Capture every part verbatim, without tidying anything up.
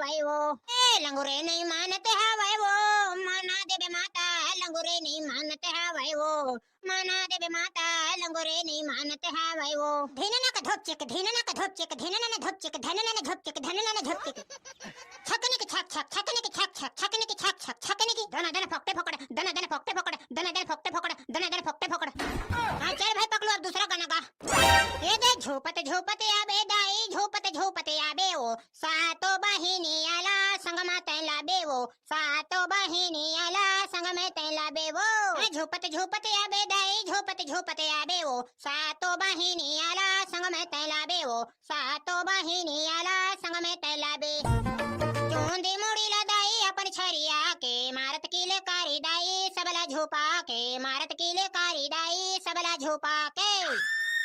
हवय वो। ए लंगुरे नइ मानत हवय वो, मना देबे माता, लंगुरे नइ मानत हवय वो, मना देबे माता, लंगुरे नइ मानत हवय वो। धिनना का धोप चिक, धिनना का धोप चिक, धिनना ना धोप चिक, धिनना ना धोप चिक, धिनना ना धोप चिक। छकने के छक छक, छकने के छक छक, छकने के छक छक, छकने के। दना दना फकटे फकट, दना दना फकटे फकट, दना दना फकटे फकट, दना दना फकटे फकट। हाँ, चल भाई पकलू, अब दूसरा गाना गा। ए दे झोपत झोपत आबे दाई, झोपत झोपत आबे वो, सातो बहिनी आला संग मा तैं लाबे वो, सातो बहिनी आला संग में तैं लाबे वो। ए झोपत झोपत आबे दाई, झोपत झोपत आबे वो, सातो बहिनी आला संग में तैं लाबे वो, सातो बहिनी आला संग में तैं लाबे। चूंदी मुड़ी ला दाई अपन छरिया के, मारत किलकारी दाई सबला झोपा के, मारत किलकारी दाई सबला झोपा के।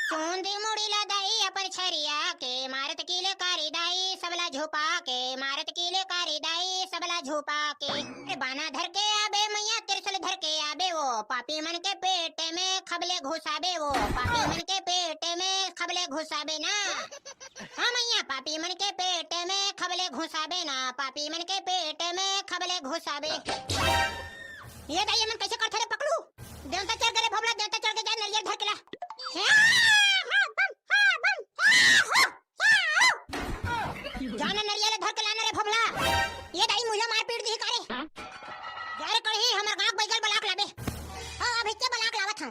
चूंदी मुड़ी ला दाई अपन छरिया के, मारत किलकारी दाई सबला झोपा के, मारत किलकारी दाई सबला झोपा के। ए बाना धर के आबे मैया, त्रिशूल धर के आबे वो, पापी मन के पेट में खबले घुसाबे वो, पापी मन के पेट में खबले घुसाबे ना। हाँ मैया, पापी मन के पेट में खबले घुसाबे ना, पापी मन के पेट में खबले घुसाबे। ए दाई, एमन कैसे करथे रे पकलू? देवता चढ़ गे रे भोभला, देवता चढ़ गे, जा नरियर धर के ला। हे, हा, बम, हा, बम, हा, हा, हा। जा ना नरियर धर के लाना रे भोभला। ए दाई, मुझे मार पीट दिही का रे? जा रे कड़ही, हमर गांव के बैगल बलाक लाबे। हाँ, अभी के बलाक लावत हन।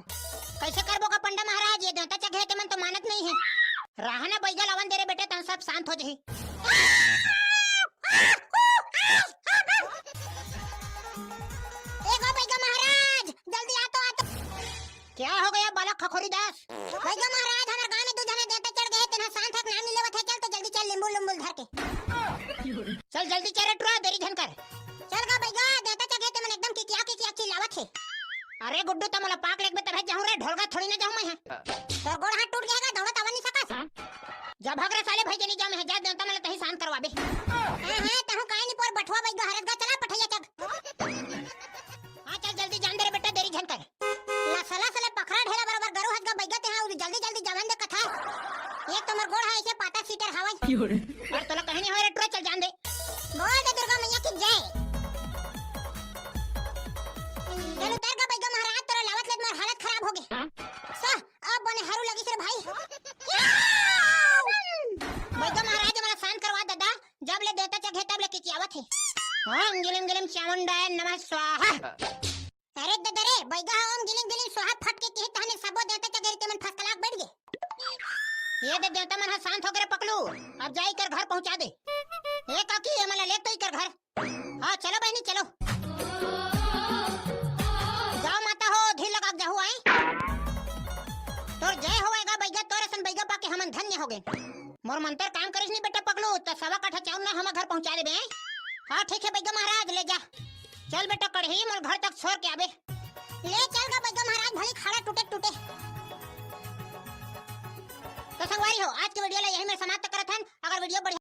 कैसे करबो का पंडा महाराज, ये देवता चघे के मन तो मानत नहीं है। राहना बैगल अवन दे रे बेटे, तन सब शांत हो जही। ए गो बैगा महाराज, जल्दी आ तो, आ तो। क्या हो गया बालक खखोरी दास? बैगा महाराज, हमर गांव में दू झने देवता चढ़ गए, तेन ह शांत हक नाम नहीं लेवत है, चल तो जल्दी चल, लिंबू लुम्बुल धर के। चल जल्दी चल रे टुरा, देरी झन कर। चल गा बैगा, देवता चढ़ गए, तेमन एकदम किकिया किकिया चिल्लावत है। अरे गुड्डू, त मोला पाक लेगबे तभे जाहूं रे, ढोलगा थोड़ी ना जाहूं मैं ह। तोर गोड़ हाथ टूट गए गा, दौड़त आवा नहीं सकस। जा भाग रे साले, भाई के नहीं जाहूं मैं ह, जा देवता मन ला तही शांत करवाबे। हाँ, हाँ, तहूं काहे नहीं पोर बठुआ बैगा हरत गा, चला पठैया चक। हाँ, चल जल्दी जान दे रे बेटा, देरी झन कर। ला सला सले पखरा ढेला बरोबर गरु हस गा बैगा ते, हाँ, जल्दी जल्दी जावन दे कथा। एक तो मोर गोड़ हा ऐसे पाता सीटर हावय। और तोला कहीं नहीं होय रे टुरा, चल जान दे। बोल दे दुर्गा मैया की जय। चल उतर गा बैगा महाराज, तोरा लावत लेत मोर हालत खराब हो गे। सा, अब बने हरू लगिस रे भाई। बैगा महाराज, मोला शांत करवा ददा, जब ले देवता चघे तब ले किकियावत हे। ओम गिलिम गिलिम चामुंडाय नमः स्वाहा। अरे ददा रे, बैगा ह ओम गिलिम गिलिम स्वाहा फट के किही तहने सबो देवता चघे रीते मन फसकलाक बैठ गे। ये दे देवता मन ह शांत हो गे रे पकलू, अब जाई कर घर पहुंचा दे। ए काकी, ये मन ला ले तो इकर घर। हाँ, चलो बहिनी, चलो। जाओ माता हो, धीर लगा के जाहू, आए। तोर जय होवय गा बैगा, तोर असन बैगा पाके हमन धन्य हो गे। मोर मंतर काम करिस नी बेटा पकलू, त सवा काठा चाउर ना हमर घर पहुंचा देबे, हैं? हाँ, ठीक है बैगा महाराज, ले जा। चल बेटा कड़ही, मोर घर तक छोड़ के आबे। ले चल गा बैगा महाराज, भली खाड़ा टूटे टूटे। तो संगवारी हो, आज के वीडियो ला यही में समाप्त करत हन। अगर वीडियो बढ़िया